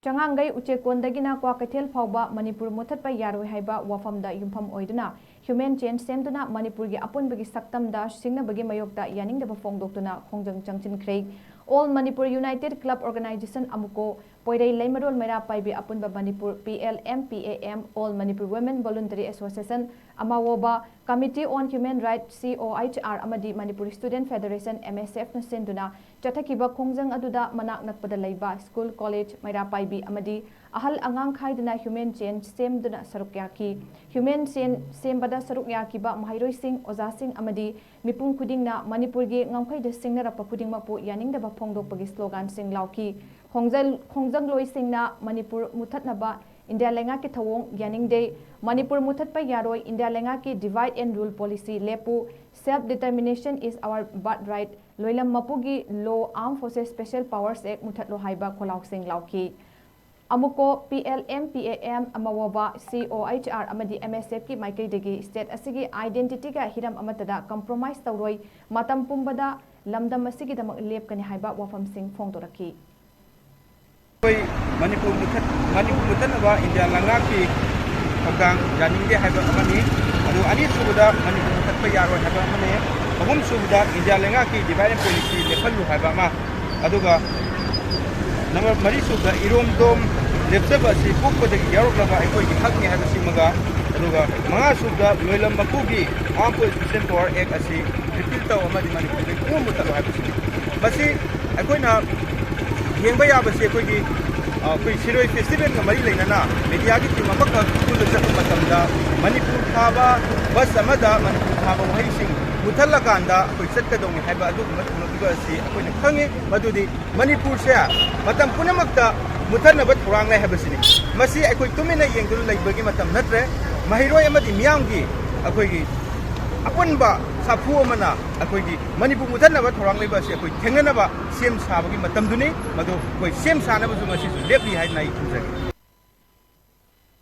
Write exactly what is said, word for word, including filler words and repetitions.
ꯆꯉꯥꯡꯒꯩ ꯎꯆꯦꯛꯀꯣꯟꯗꯒꯤꯅ ꯀ꯭ꯋꯥꯀꯩꯊꯦꯜ ꯐꯥꯎꯕ ꯃꯅꯤꯄꯨꯔ ꯃꯨꯊꯠꯄ ꯌꯥꯔꯣꯏ ꯍꯥꯏꯕ ꯋꯥꯐꯝꯗ ꯌꯨꯝꯐꯝ ꯑꯣꯏꯗꯨꯅ human chain ꯁꯦꯝꯗꯨꯅ ꯃꯅꯤꯄꯨꯔꯒꯤ ꯑꯄꯨꯟꯕꯒꯤ ꯁꯛꯇꯝꯗ ꯁꯤꯡꯅꯕꯒꯤ ꯃꯥꯌꯣꯛꯇ ꯌꯥꯅꯤꯡꯗꯕ ꯐꯣꯡꯗꯣꯛꯇꯨꯅ ꯈꯣꯡꯖꯪ ꯆꯪꯁꯤꯟꯈ꯭ꯔꯦ꯫ All Manipur United Club Organization, ꯑꯃꯨꯀꯣ, ꯄꯣꯏꯔꯩ ꯂꯩꯃꯔꯣꯜ ꯃꯩꯔꯥ ꯄꯥꯏꯕꯤ ꯑꯄꯨꯟꯕ Manipur, P L M P A M, All Manipur Women Voluntary Association, ꯑꯃꯥꯋꯣꯕ, Committee on Human Rights, C O H R, ꯑꯃꯗꯤ Manipur Student Federation, M S F ꯅ ꯁꯤꯟꯗꯨꯅ ꯆꯠꯊꯈꯤꯕ ꯈꯣꯡꯖꯪ ꯑꯗꯨꯗ ꯃꯅꯥꯛ ꯅꯛꯄꯗ ꯂꯩꯕ ꯁ꯭ꯀꯨꯜ, ꯀꯣꯂꯦꯖ, ꯃꯩꯔꯥ ꯄꯥꯏꯕꯤ ꯑꯃꯗꯤ ꯑꯍꯜ ꯑꯉꯥꯡ ꯈꯥꯏꯗꯅ human chain ꯁꯦꯝꯗꯨꯅ ꯁꯔꯨꯛ ꯌꯥꯈꯤ꯫ Human chain ꯁꯦꯝꯕꯗ ꯁꯔꯨꯛ ꯌꯥꯈꯤꯕ ꯃꯍꯩꯔꯣꯏꯁꯤꯡ, ꯑꯣꯖꯥꯁꯤꯡ ꯑꯃꯗꯤ ꯃꯤꯄꯨꯝ ꯈꯨꯗꯤꯡꯅ ꯃꯅꯤꯄꯨꯔꯒꯤ ꯉꯝꯈꯩꯗ ꯁꯤꯡꯅꯔꯛꯄ ꯈꯨꯗꯤꯡꯃꯛꯄꯨ ꯌꯥꯅꯤꯡꯗꯕ ꯐꯣꯡꯗꯣꯛꯄꯒꯤ slogan ꯁꯤꯡ ꯂꯥꯎꯈꯤ꯫ ꯈꯣꯡꯖꯜ-, ꯈꯣꯡꯖꯪꯂꯣꯏꯁꯤꯡꯅ ꯃꯅꯤꯄꯨꯔ ꯃꯨꯊꯠꯅꯕ ꯏꯟꯗꯤꯌꯥ ꯂꯩꯉꯥꯛꯀꯤ ꯊꯧꯑꯣꯡ ꯌꯥꯅꯤꯡꯗꯦ, ꯃꯅꯤꯄꯨꯔ ꯃꯨꯊꯠꯄ ꯌꯥꯔꯣꯏ, ꯏꯟꯗꯤꯌꯥ ꯂꯩꯉꯥꯛꯀꯤ divide and rule policy ꯂꯦꯞꯄꯨ, self determination is our birthright, ꯂꯣꯏꯂꯝ ꯃꯄꯨꯒꯤ law, Armed Forces Special Powers Act ꯃꯨꯊꯠꯂꯣ ꯍꯥꯏꯕ ꯈꯣꯜꯂꯥꯎꯁꯤꯡ ꯂꯥꯎꯈꯤ꯫ ꯑꯃꯨꯀꯣ, P L M P A M, ꯑꯃꯋꯣꯕ, C O H R ꯑꯃꯗꯤ M S F ꯀꯤ ꯃꯥꯏꯀꯩꯗꯒꯤ state ꯑꯁꯤꯒꯤ identity ꯒ ꯍꯤꯔꯝ ꯑꯃꯠꯇꯗ compromise ꯇꯧꯔꯣꯏ, ꯃꯇꯝ ꯄꯨꯝꯕꯗ ꯂꯝꯗꯝ ꯑꯁꯤꯒꯤꯗꯃꯛ ꯂꯦꯞꯀꯅꯤ ꯍꯥꯏꯕ ꯋꯥꯐꯝꯁꯤꯡ ꯐꯣꯡꯗꯣꯔꯛꯈꯤ꯫ ꯑꯩꯈꯣꯏ ꯃꯅꯤꯄꯨꯔ ꯃꯨꯊꯠ-, ꯃꯅꯤꯄꯨꯔ ꯃꯨꯊꯠꯅꯕ ꯏꯟꯗꯤꯌꯥ ꯂꯩꯉꯥꯛꯀꯤ ꯊꯧꯗꯥꯡ ꯌꯥꯅꯤꯡꯗꯦ ꯍꯥꯏꯕ ꯑꯃꯅꯤ꯫ ꯑꯗꯨ ꯑꯅꯤꯁꯨꯕꯗ ꯃꯅꯤꯄꯨꯔ ꯃꯨꯊꯠꯄ ꯌꯥꯔꯣꯏ ꯍꯥꯏꯕ ꯑꯃꯅꯤ꯫ ꯑꯍꯨꯝꯁꯨꯕꯗ ꯏꯟꯗꯤꯌꯥ ꯂꯩꯉꯥꯛꯀꯤ divide and policy ꯂꯦꯞꯍꯜꯂꯨ ꯍꯥꯏꯕ ꯑꯃ꯫ ꯑꯗꯨꯒ number ꯃꯔꯤꯁꯨꯕꯗ ꯏꯔꯣꯝꯗꯣꯝ ꯂꯦꯞꯆꯕ ꯑꯁꯤ ꯄꯣꯛꯄꯗꯒꯤ ꯌꯥꯎꯔꯛꯂꯕ ꯑꯩꯈꯣꯏꯒꯤ ꯍꯛꯅꯤ ꯍꯥꯏꯕꯁꯤꯃꯒ, ꯑꯗꯨꯒ ꯃꯉꯥꯁꯨꯕꯗ ꯂꯣꯏꯂꯝ ꯃꯄꯨꯒꯤ Armed Forces Special Power Act ꯑꯁꯤ repeal ꯇꯧ ꯑꯃꯗꯤ ꯃꯅꯤꯄꯨꯔꯗꯒꯤ ꯄꯨꯝꯕ ꯃꯨꯊꯠꯂꯨ ꯍꯥꯏꯕꯁꯤꯅꯤ꯫ ꯃꯁꯤ ꯑꯩꯈꯣꯏꯅ ꯌꯦꯡꯕ ꯌꯥꯕꯁꯤ ꯑꯩꯈꯣꯏꯒꯤ, ꯑ, ꯑꯩꯈꯣꯏ ꯁꯤꯔꯣꯏ festival ꯒ ꯃꯔꯤ ꯂꯩꯅꯅ media ꯒꯤ team ꯑꯃꯈꯛ ꯁ꯭ꯀꯨꯜꯗ ꯆꯠꯄ ꯃꯇꯝꯗ ꯃꯅꯤꯄꯨꯔ ꯊꯥꯕ bus ꯑꯃꯗ ꯃꯅꯤꯄꯨꯔ ꯊꯥꯕ ꯋꯥꯍꯩꯁꯤꯡ ꯃꯨꯊꯠꯂꯀꯥꯟꯗ ꯑꯩꯈꯣꯏ ꯆꯠꯀꯗꯧꯅꯤ ꯍꯥꯏꯕ ꯑꯗꯨꯒꯨꯝꯕ ꯊꯧꯔꯝ ꯑꯗꯨ ꯑꯁꯤ ꯑꯩꯈꯣꯏꯅ ꯈꯪꯉꯤ꯫ ꯃꯗꯨꯗꯤ ꯃꯅꯤꯄꯨꯔꯁꯦ ꯃꯇꯝ ꯄꯨꯝꯅꯃꯛꯇ ꯃꯨꯊꯠꯅꯕ ꯊꯧꯔꯥꯡ ꯂꯩ ꯍꯥꯏꯕꯁꯤꯅꯤ꯫ ꯃꯁꯤ ꯑꯩꯈꯣꯏ ꯇꯨꯃꯤꯟꯅ ꯌꯦꯡꯗꯨꯅ ꯂꯩꯕꯒꯤ ꯃꯇꯝ ꯅꯠꯇ꯭ꯔꯦ꯫ ꯃꯍꯩꯔꯣꯏ ꯑꯃꯗꯤ ꯃꯤꯌꯥꯝꯒꯤ ꯑꯩꯈꯣꯏꯒꯤ ꯑꯄꯨꯟꯕ ꯁꯥꯐꯨ ꯑꯃꯅ ꯑꯩꯈꯣꯏꯒꯤ ꯃꯅꯤꯄꯨꯔ ꯃꯨꯊꯠꯅꯕ ꯊꯧꯔꯥꯡ ꯂꯩꯕ ꯑꯁꯤ ꯑꯩꯈꯣꯏ ꯊꯦꯡꯅꯅꯕ ꯁꯦꯝ ꯁꯥꯕꯒꯤ ꯃꯇꯝꯗꯨꯅꯤ꯫ ꯃꯗꯨ ꯑꯩꯈꯣꯏ ꯁꯦꯝ ꯁꯥꯅꯕꯁꯨ ꯉꯁꯤꯁꯨ ꯂꯦꯞꯂꯤ ꯍꯥꯏꯗꯅ ꯑꯩ ꯊꯝꯖꯒꯦ꯫